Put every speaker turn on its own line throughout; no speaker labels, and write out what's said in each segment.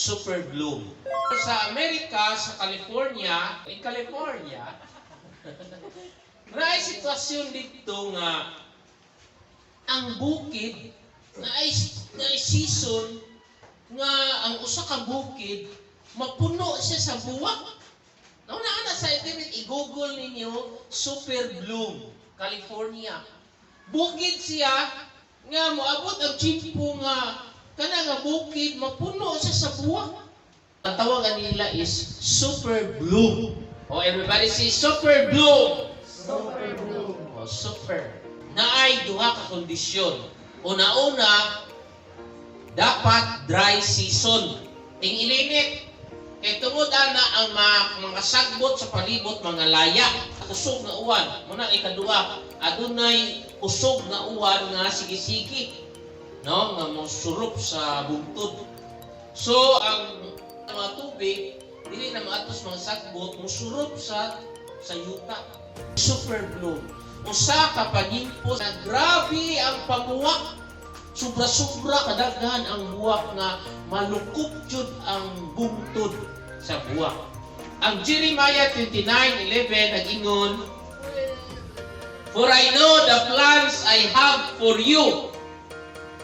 Super bloom. Sa Amerika, sa California, in California, naay sitwasyon dito nga ang bukid naay season nga ang usa ka bukid mapuno siya sa buwak. Nauna na sa internet, i-Google ninyo "super bloom California". Bukid siya nga moabot ang tiyempo nga kana nga bukid mapuno siya sa buwak. Ang tawag nila is super bloom. Oh, everybody say "super bloom".
Super bloom.
Oh, super. Naay duha ka kondisyon. Una-una, dapat dry season. Ting ilinit. Kay tungod ana ang mga sagbot sa palibot mga laya. Kusog nga uwan. Muna ikaduha, adunay usog nga uwan nga sige-sige. No, nga mosurop sa bungtod. So ang mga tubig dili na maatos mga sagbot, musurop sa yuta. Super bloom. Usa ka panyimpo na grabe ang pamuwak. Sobra-sobra kadaghan ang buwak nga malukop jud ang bungtod sa buwak. Ang Jeremiah 29:11 nag-ingon, "For I know the plans I have for you,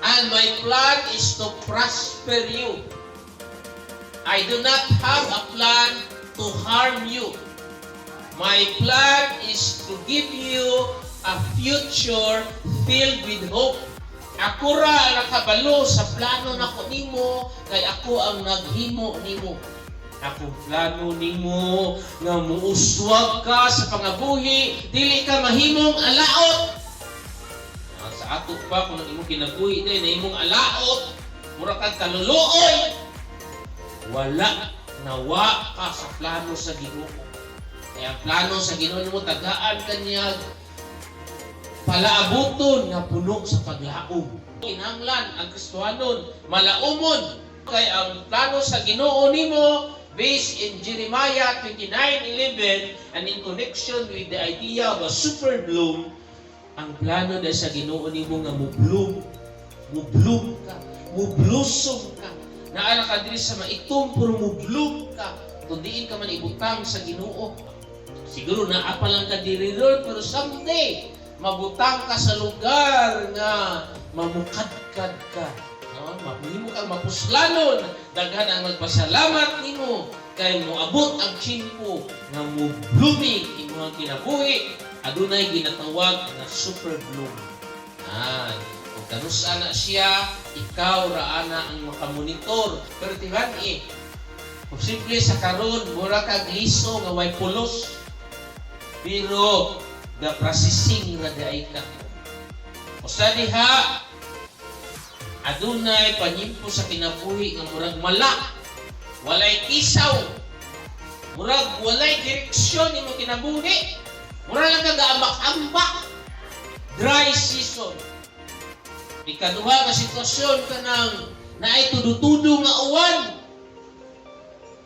and my plan is to prosper you. I do not have a plan to harm you. My plan is to give you a future filled with hope." Ako ra ang nakabalo sa plano nako nimo kay ako ang naghimo nimo. Akong plano nimo nga muuswag ka sa pangabuhi, dili ka mahimong alaot. Ah, sa ato pa kung ang imong kinabuhi day na imong alaot, mura kag kaluluoy. Wala, nawa ka sa plano sa Ginoo. Kaya ang plano sa Ginoo nimo, tagaan ka niya palaabuton nga puno sa paglaom. Kinahanglan ang Kristohanon malaumon kay ang plano sa Ginoo nimo, based in Jeremiah 29:11 and in connection with the idea of a super bloom, ang plano dahil sa Ginoo nimo nga mo-bloom, mo-bloom ka, mo-blossom ka. Naa ka diri sa maitom pero mo-bloom ka. Kung diin ka man ibutang sa Ginoo. Siguro naa pa lang ka diri ron, pero someday mabutang ka sa lugar nga mamukadkad ka. No? Mahimo kang mapuslanon. Daghan ang magpasalamat nimo kay moabot ang tiyempo nga mo blooming imong kinabuhi. Adunay ginatawag nga super bloom. Ah, kung kanusa na siya, ikaw ra ana ang makamonitor. Pero tiban eh, posible sa karon mura kag liso nga way pulos. Pero the processing ra diay ka. Usa diha, adunay panyimpo sa kinabuhi nga murag mala. Walay kisaw. Murag walay direksyon imong kinabuhi. Mura lang ka gaambak-ambak. Dry season. Ikaduha nga sitwasyon, kanang naay tudo-tudo nga uwan.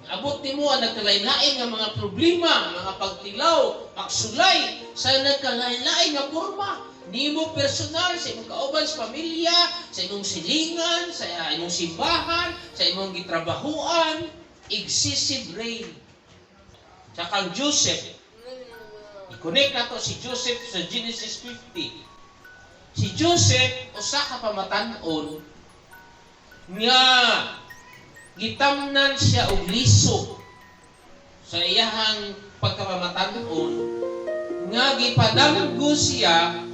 Abot nimo ang nagkalain-lain nga mga problema, mga pagtilaw, pagsulay sa nagkalain-lain nga porma. Nimo personal, sa imong kauban sa pamilya, sa imong silingan, sa imong simbahan, sa imong gitrabahuan, excessive rain. Sa kang Joseph, i-connect nato si Joseph sa Genesis 50. Si Joseph, usa ka pamatan-on nga gitamnan siya og liso sa iyahang pagkapamatan-on nga gipadamgo siya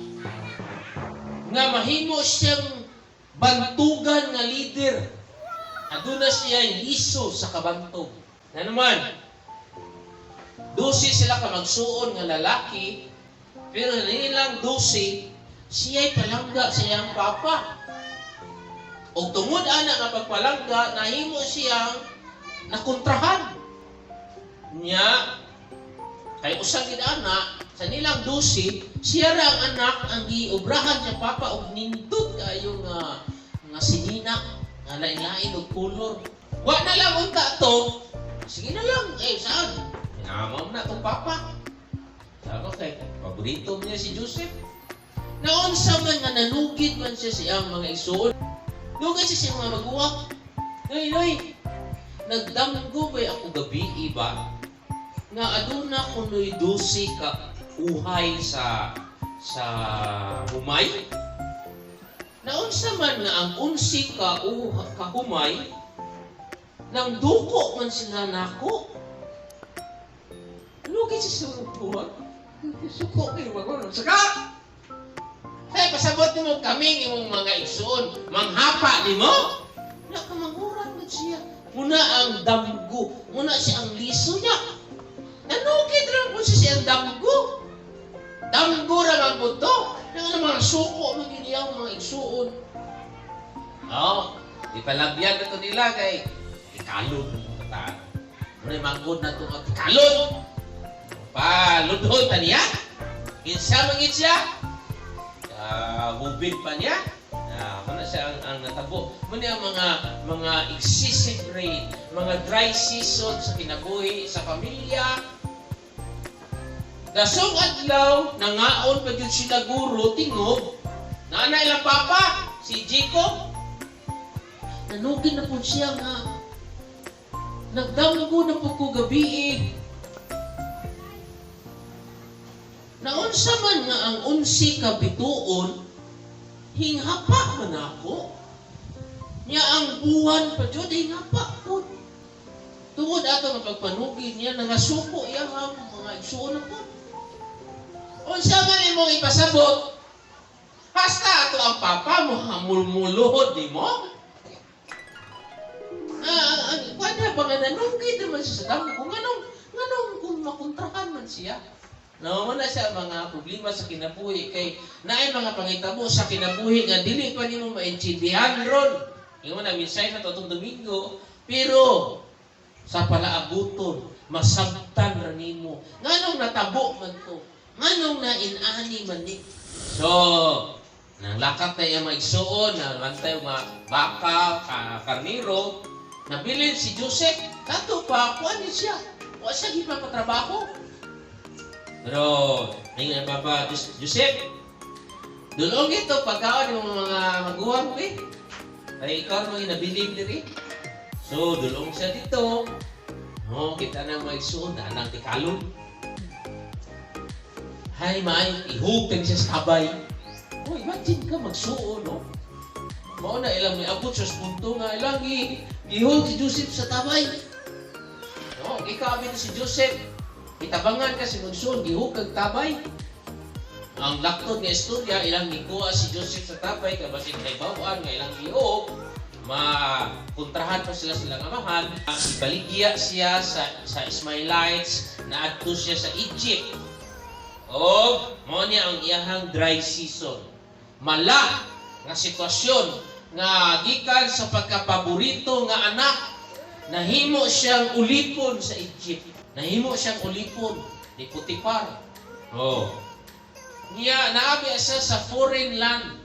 nga mahimo siyang bantugan nga leader. Aduna siya liso sa kabantog. Na naman, 12 sila ka magsuon nga lalaki, pero nilang 12, siya'y palangga sa iyang papa. O tungod ana nga pagpalangga, nahimo siyang nakontrahan. Nya, kay usa gid ana, sa nilang 12, siya ra ang anak ang giubrahan sa papa og nindot kaayo nga nga sinina, nga lain-lain og kolor. Wa na lang unta to. Sige na lang, eh saan? Inamaw na tong papa. Sabi ko kay paborito niya si Joseph. Naunsa man nga nanugid man siya siyang mga igsuon. Dugay siya siyang mga maguwak. Noy, noy. Nagdamgo ba'y ako gabi ba? Nga aduna kuno'y 12 ka uhay sa humay? Naunsa man nga ang 11 ka humay, nang duko man sila nako. Ano kay siya sa buhat? Suko kayo ba? Saka! Hey, pasabot nimo kaming imong mga igsuon, manghapa nimo. Nakamanguran man siya. Muna ang damgo, muna siya ang liso niya. Nanugid ra po siya ang damgo. Damgo ra man po to. Nang mga suko man yun iyang mga igsuon. Oo, ipalabyan na to nila kay tikalon ng kataan. Muna manggod na to nga tikalon. Paludhon ta niya. Kinsa man gid siya? Hubid pa niya. Muna siya ang natabo. Muna ang mga excessive rain, mga dry season sa kinabuhi sa pamilya. Dasong adlaw, nangaon pa jud sila guro, tingog. Naana ilang papa, si Jacob. Nanugin na po siya nga nagdamgo na po ko gabi. Naunsa man nga ang 11 ka bituon, hinghapa man ako. Nya ang buwan pa jud hinghapa po. Tungod ato nga pagpanugi niya, nangasuko iya ang mga igsuon na po. Unsa man imong ipasabot, hasta ato ang papa mo hamulmuluhod nimo. Ang kuan ba nga nanugid naman siya sa damo kung nganong kung makontrahan man siya. Nawala siya mga problema sa kinabuhi kay naay mga pangitabo sa kinabuhi nga dili pa nimo maintindihan ron. Ingon na minsay na to Domingo, pero sa palaabuton masabtan ra nimo. Nganong natabo man to? Nganong nainani man ni? So, nang lakat na iya maigsuon, na bantay mga baka, karniro, nabilin si Joseph, kato pa, kuan ni siya. Wa siya gipapatrabaho. Pero, ayun ang papa, Joseph, dulong ito, pagkaon yung mga maguwang mo eh. Ay, ikaw ang mga nabilin diri. So, dulong siya dito. No, kita na maigsuon, na anang tikalon. Hay, may, ihug siya sa tabay. Oh, imagine ka magsuon, no? Mao na ilang may abot sa punto nga ilang ihug si Joseph sa tabay. No, ikaw si Joseph. Itabangan ka si magsuon, gihug kag tabay. Ang laktod nga istorya, ilang gikuha si Joseph sa tabay, kay basin kay bawaan nga ilang gihug, makontrahan pa sila silang amahan. Ibaligya siya sa Ismaelites, naadto siya sa Egypt. O, mao niya ang iyahang dry season. Mala nga sitwasyon nga gikan sa pagkapaborito nga anak, nahimo siyang ulipon sa Egypt. Nahimo siyang ulipon ni Potiphar. Oh. Niya naabi siya sa foreign land.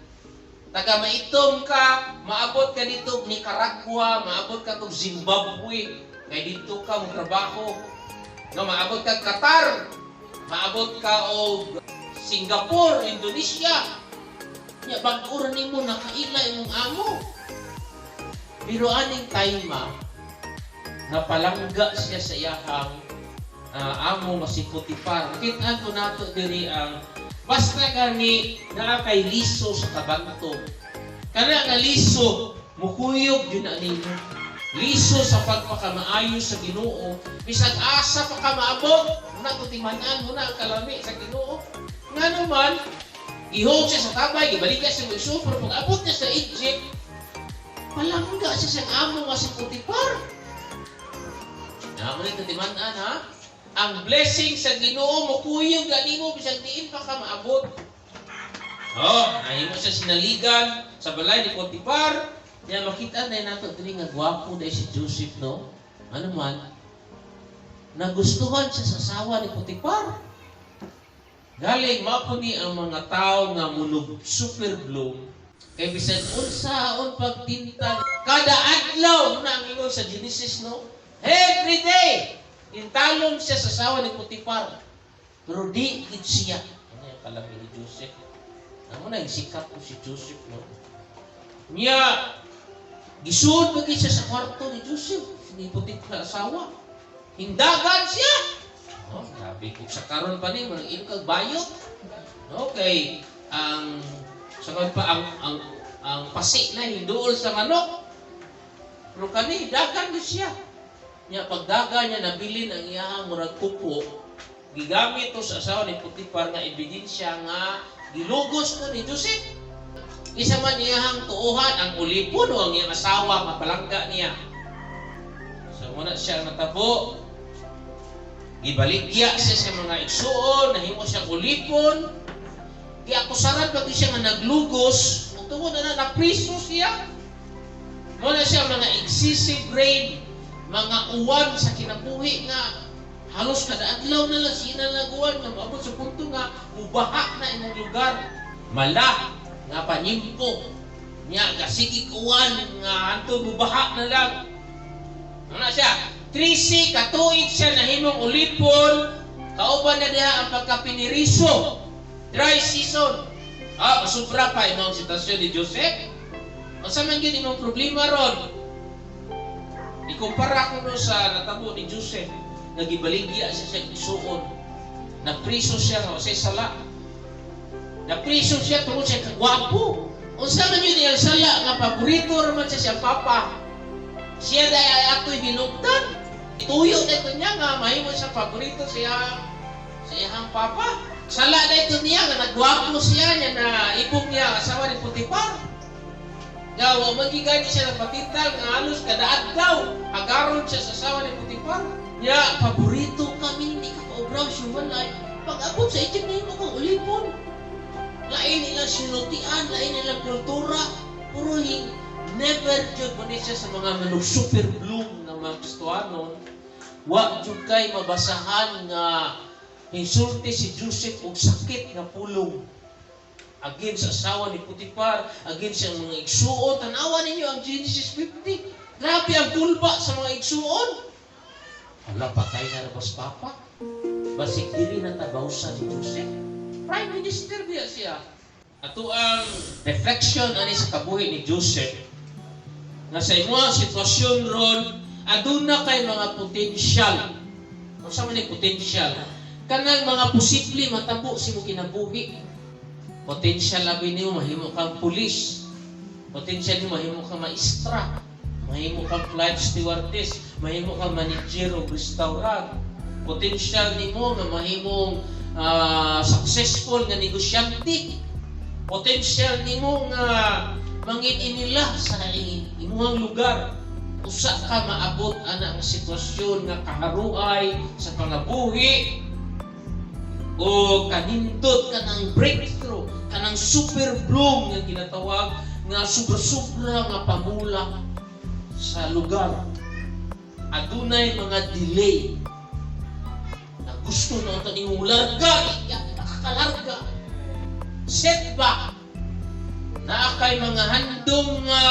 Taga maitom ka, maabot ka dito Nicaragua, maabot ka tong Zimbabwe, kay dito ka mo trabaho. No, maabot ka Qatar, maabot ka og Singapore, Indonesia. Nya bag-o ra nimo nakaila imong amo. Pero aning time napalangga siya sa iyahang amo nga si Potiphar. Makita ko nato diri ang basta gani naa kay liso sa kabantog. Kana nga liso mukuyog gyud na nimo. Liso sa pagpakamaayo sa Ginoo, bisag asa pa ka maabot, muna to timan-an, muna ang kalami sa Ginoo. Ngano man ihog siya sa tabay, gibalikan siya mag pero pag abot niya sa Egypt, palangga siya sa amo nga si Potiphar. Na mo ni timan-an ha. Ang blessing sa Ginoo mukuyog ganimo bisag diin pa ka maabot. Oh, nahimo siya sinaligan sa balay ni Potiphar. Niya makita na nato diri nga gwapo dai si Joseph, no. Ano man, nagustuhan siya sa asawa ni Potiphar. Galing mao po ni ang mga tao nga munog super bloom kay bisan unsaon pagtintal kada adlaw na ang ingon sa Genesis, no. Every day intalom siya sa asawa ni Potiphar. Pero di gid siya. Ano yung kalami ni Joseph? Amo na sikat ko si Joseph, no. Niya gisuod pa siya sa kwarto ni Joseph. ni Potifar asawa. Hindagan siya. No, grabe kung sa karon pa ni manang imo kag bayot. No, kay ang sa karon pa ang pasi na hinduol sa manok. Pero kani dagan gyud siya. Nya pagdaga niya, nabilin ang iyahang murag kupo. Gigamit to sa asawa ni Potifar nga ebidensya nga gilugos ko ni Joseph. Isa man iyahang tuohan, ang ulipon o ang iyang asawa nga palangga niya. So muna siya ang natabo. Gibaligya siya sa mga igsuon, nahimo siyang ulipon. Giakusaran pa gyud siya nga naglugos, ug tungod na napriso siya. Muna siya mga excessive rain, mga uwan sa kinabuhi nga halos kada adlaw na lang sina laguan nga moabot sa punto nga mubaha na imong lugar. Mala nga panyimpo nya gasigig uwan nga hantod mubaha na lang. Ano siya? 13 katuig siya nahimong ulipon, kauban na diha ang pagkapiniriso. Dry season. Ah, sobra pa imong sitwasyon ni Joseph. Unsa man gyud imong problema ron? Ikumpara ko no sa natabo ni Joseph, nagibaligya siya sa isuon. Napriso siya nga say sala. Napriso siya tungod sa kagwapo. Unsa man yun iyang sala nga paborito raman siya siyang papa. Siya dahil ay ato'y hinugtan. Ituyo na ito niya nga mahimo siya paborito siya sa iyang papa. Sala na ito niya nga nagwapo siya niya na ibog niya ang asawa ni Potifar. Nga wa man gigani siya nagpatintal nga halos kada adlaw hagaron siya sa asawa ni Potifar. Nya paborito kami, hindi ka paobraw human life. Pag abot sa Egypt, nahimo kang ulipon. Lain nilang sinultian, lain nilang kultura. Pero never jud mo ni siya sa mga manug super bloom nga mga Kristohanon. Wa jud kay mabasahan nga insulti si Joseph og sakit nga pulong against sa asawa ni Potifar, against ang mga igsuon. Tanawa ninyo ang Genesis 50. Grabe ang kulba sa mga igsuon. Hala, patay na rabas papa. Basig dili na tabawsa ni Joseph. Prime Minister biya siya. Ato ang reflection ani sa kabuhi ni Joseph nga sa imuhang sitwasyon ron, aduna kay mga potensyal. Unsa man ni potensyal? Kanang mga posible matabo sa imong kinabuhi. Potensyal labi nimo mahimo kang pulis. Potensyal nimo mahimo kang maestra. Mahimo kang flight stewardess, mahimo kang manager og restaurant. Potensyal nimo nga mahimong successful nga negosyante. Potensyal nimo nga mangin inila sa imuhang lugar. Usa ka maabot ana ang sitwasyon nga kaharuay sa pangabuhi o kanindot kanang breakthrough, kanang super bloom nga ginatawag nga sobra-sobra nga pamula sa lugar. Adunay mga delay na gusto na ito nimong larga, nakakalarga, setback naa kay mga handom nga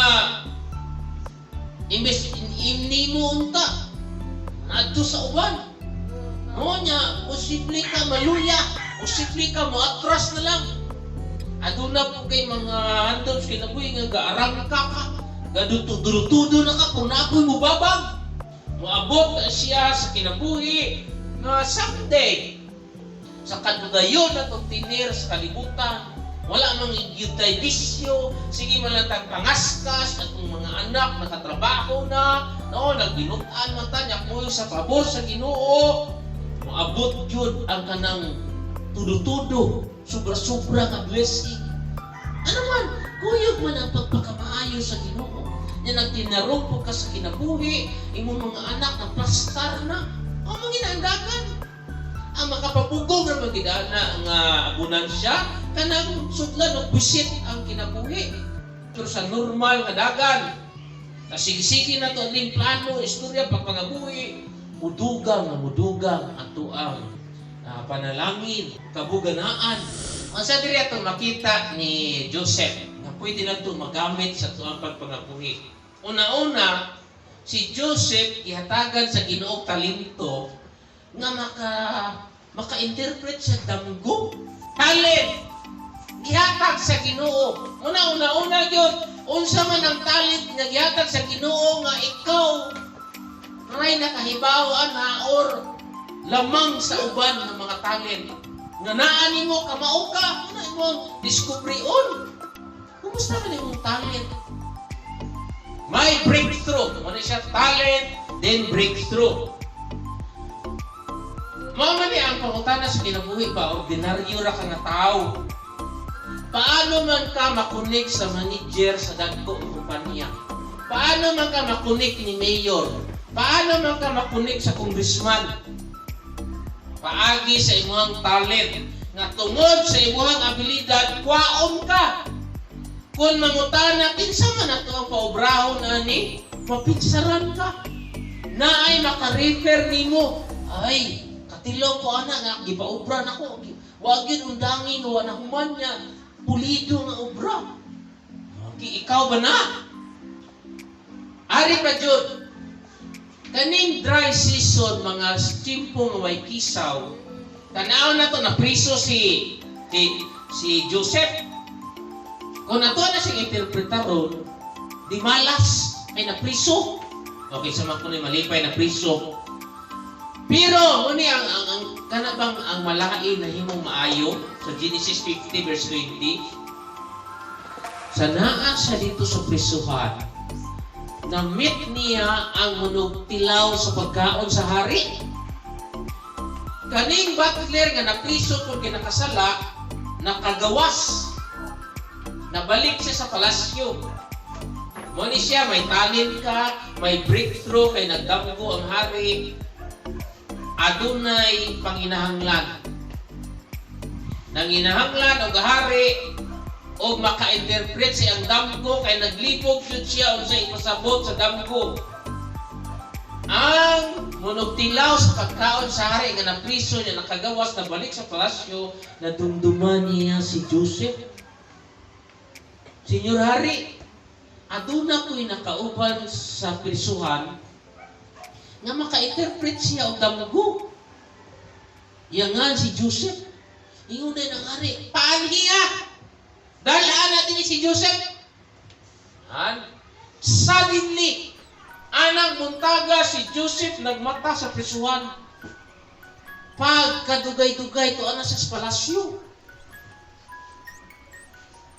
imbes inimo unta adto sa uban mo nya, posible ka maluya, posible ka mo atras na lang. Aduna po kay mga handom sa kinabuhi nga gaarangka ka, gadutudo na ka kung naapoy mo babag. Moabot na siya sa kinabuhi nga someday sa kadugayon na itong tinir sa kalibutan, wala mang gyud bisyo, sige man lang tag pangaskas at ang mga anak nakatrabaho na, no, nagbinutan man ta nya kuyo sa pabor sa Ginoo, moabot gyud ang kanang tudo-tudo, sobra-sobra nga blessing. Ano man, kuyog man ang pagpakamaayo sa Ginoo. Nya nagtinarong po ka sa kinabuhi, imong mga anak na plastar na, o mga ginaandagan. Ang makapapugong ra magidana nga abunansya, kanang sudlan og busit ang kinabuhi. Pero sa normal nga dagan, kasigi-sige na to ang plano, istorya, pagpangabuhi, mudugang nga mudugang ato ang panalangin, kabuganaan. Ang sa diri ato makita ni Joseph nga pwede na to magamit sa tuang pagpangabuhi. Una-una, si Joseph ihatagan sa Ginoo talento nga maka-interpret sa damgo. Talent gihatag sa Ginoo. Una una una gyud, unsa man ang talent nga gihatag sa Ginoo nga ikaw Naay nakahibaw ana or lamang sa uban ng mga talent. Nga naa nimo, kamao ka, na imong discovery-on. Kumusta man imong talent? May breakthrough. Muna siya talent, then breakthrough. Mao man ni ang pangutana sa kinabuhi ba, ordinaryo ra ka nga tao. Paano man ka ma-connect sa manager sa dagko nga kumpanya? Paano man ka ma-connect ni mayor? Paano man ka ma-connect sa congressman? Paagi sa imong talent nga tungod sa imong abilidad, kwaon ka. Kung mangutana, "Kinsa man ato ang paobrahon ani?" mapitsaran ka. Naay maka-refer nimo. "Ay, katilaw ko ana nga gipaobra nako. Wa gyud undangi nga wa na human niya. Pulido nga obra." Okay, ikaw ba na? Ari pa jud. Kaning dry season, mga timpo nga way kisaw, tanaw na to, na priso si Joseph. Kung ato na siyang interpretaron, di malas, ay napriso. Okay, sa mga kuno'y malipay na priso. Pero, muni ang kana bang ang malain na himong maayo sa Genesis 50 verse 20, sa naa siya dito sa prisuhan, na-meet niya ang munugtilaw sa pagkaon sa hari. Kaning butler nga napriso kung kinakasala, nakagawas. Nabalik siya sa palasyo. Mo ni siya, may talent ka, may breakthrough kay nagdamgo ang hari, adunay panginahanglan. Nanginahanglan og hari og maka-interpret sa iyang damgo kay naglibog jud siya unsa ipasabot sa damgo. Ang munugtilaw sa pagkaon sa hari nga napriso niya, nakagawas, nabalik sa palasyo, nadumduman niya si Joseph. "Senyor Hari, aduna ko'y nakauban sa prisuhan nga maka-interpret siya og damgo. Yangan si Joseph." Ingon na ng hari, "Paanhiya! Dalaan natin si Joseph." Han? Suddenly, anang buntaga, si Joseph nagmata sa prisuhan. Pagkadugay-dugay, to ana sa palasyo.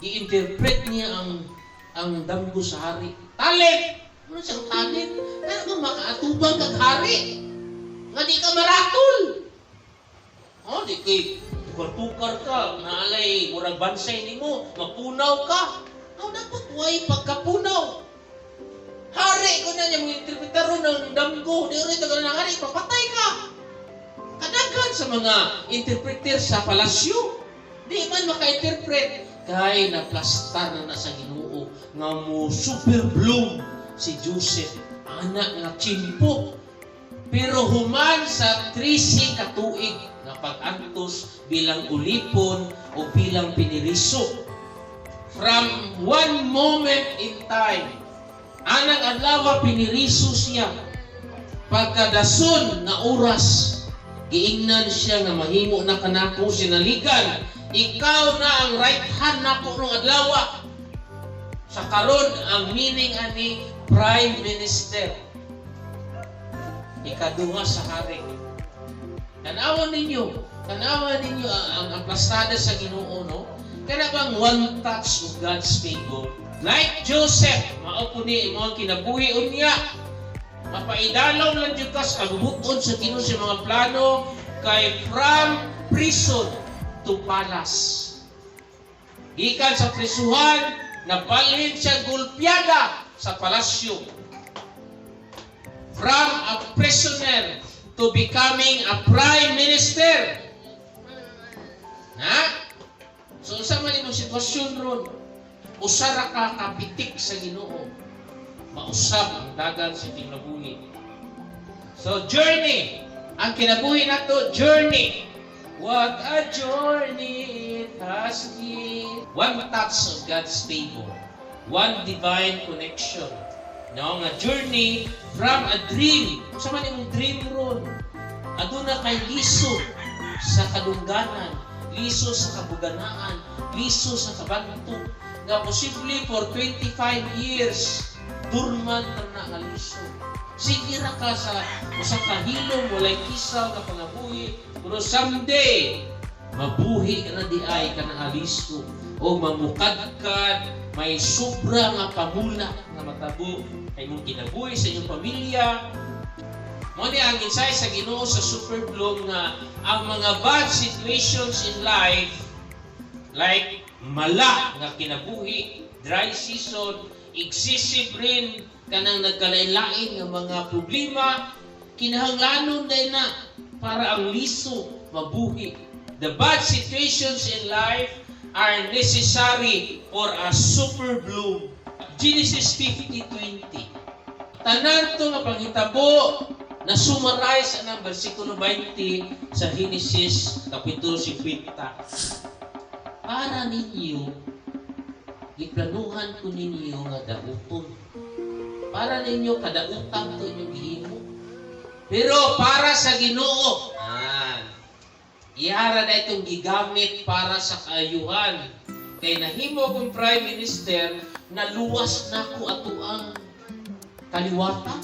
I-interpret niya ang damgo sa hari. Talent! Ano siyang talent? Kaya nga makaatubang kag hari. Nga di ka maratol. Oh, di kay tukar-tukar ka, naalay murag bansay nimo, mapunaw ka. Oh, dapat way pagkapunaw. Hari ko na niya mga interpretaro ng damgo, di rin tagal ng hari, papatay ka. Kadaghan sa mga interpreter sa palasyo, di man maka-interpret kay naplastar na na sa Ginoo nga mo super bloom si Joseph anak nga tiyempo. Pero human sa 13 ka tuig nga pag-antos bilang ulipon o bilang piniriso, from one moment in time, anang adlaw piniriso siya, pagkadason nga oras, giingnan siya nga mahimo na kanako sinaligan, "Ikaw na ang right hand nako nung adlaw." Sa karon, ang meaning ani, prime minister, ikaduha sa hari. Tanawan ninyo, tanawan ninyo ang aplastada sa Ginoo, no? Kana bang one touch of God's favor? Like Joseph, mao po ni imong kinabuhi unya. Mapaidalaw lang jud ka sa kabubuton sa Ginoo sa mga plano kay from prison to palace. Gikan sa prisuhan, nabalhin siya gulpiyada sa palasyo. From a prisoner to becoming a prime minister. Na? So, unsa man imong sitwasyon ron? Usa ra ka kapitik sa Ginoo. Mausab ang dagan sa kinabuhi. So, journey. Ang kinabuhi nato, journey. What a journey it has been. One touch of God's favor. One divine connection. No, nga journey from a dream. Unsa man imong dream ron? Aduna kay liso sa kadungganan, liso sa kabuganaan, liso sa kabanto. Nga posible for 25 years, dormant na nga liso. Sige ra ka sa usa ka hilom, walay kisaw nga pangabuhi, pero someday mabuhi ra diay kanang alisko o mamukadkad, may sobra nga pamula nga matabo kay imong kinabuhi, sa inyong pamilya. Mao ni ang mensahe sa Ginoo sa Super Bloom nga ang mga bad situations in life, like mala nga kinabuhi, dry season, excessive rain, kanang nagkalain-lain nga mga problema, kinahanglanon diay na para ang liso mabuhi. The bad situations in life are necessary for a super bloom. Genesis 50:20. Tanan to nga panghitabo na summarize ang versikulo 20 sa Genesis kapitulo 50. Para ninyo, giplanuhan ko ninyo nga dauton. Para ninyo, kadautan to inyong gihimo. Pero para sa Ginoo, iyara na itong gigamit para sa kaayuhan. Kay nahimo akong prime minister, naluwas nako ato ang kaliwata.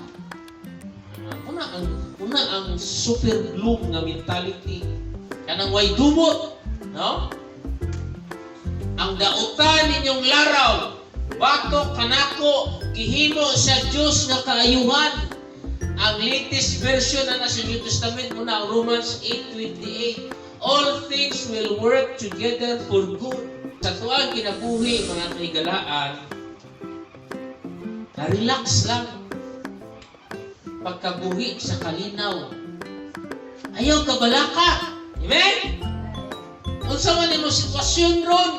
Una ang super bloom nga mentality. Kanang way dumot, no? Ang dautan ninyong laraw, batok kanako, gihimo sa Dios nga kaayuhan. Ang latest version na nasa New Testament muna ang Romans 8:28. All things will work together for good. Sa tuang kinabuhi, mga kahigalaan, na-relax lang. Pagkabuhi sa kalinaw. Ayaw kabalaka. Amen? Unsa man imo sitwasyon ron,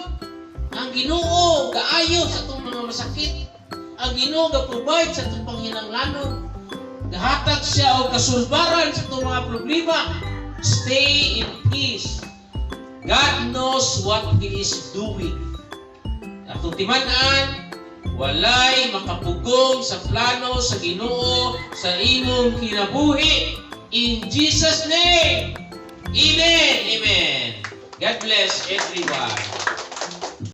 ang Ginoo gaayo sa atong mga masakit. Ang Ginoo ga-provide sa atong panghinanglanon. Gahatag siya og kasulbaran sa atong mga problema. Stay in peace. God knows what He is doing. Atong timan-an, walay makapugong sa plano sa Ginoo sa imong kinabuhi. In Jesus' name. Amen. Amen. God bless everyone.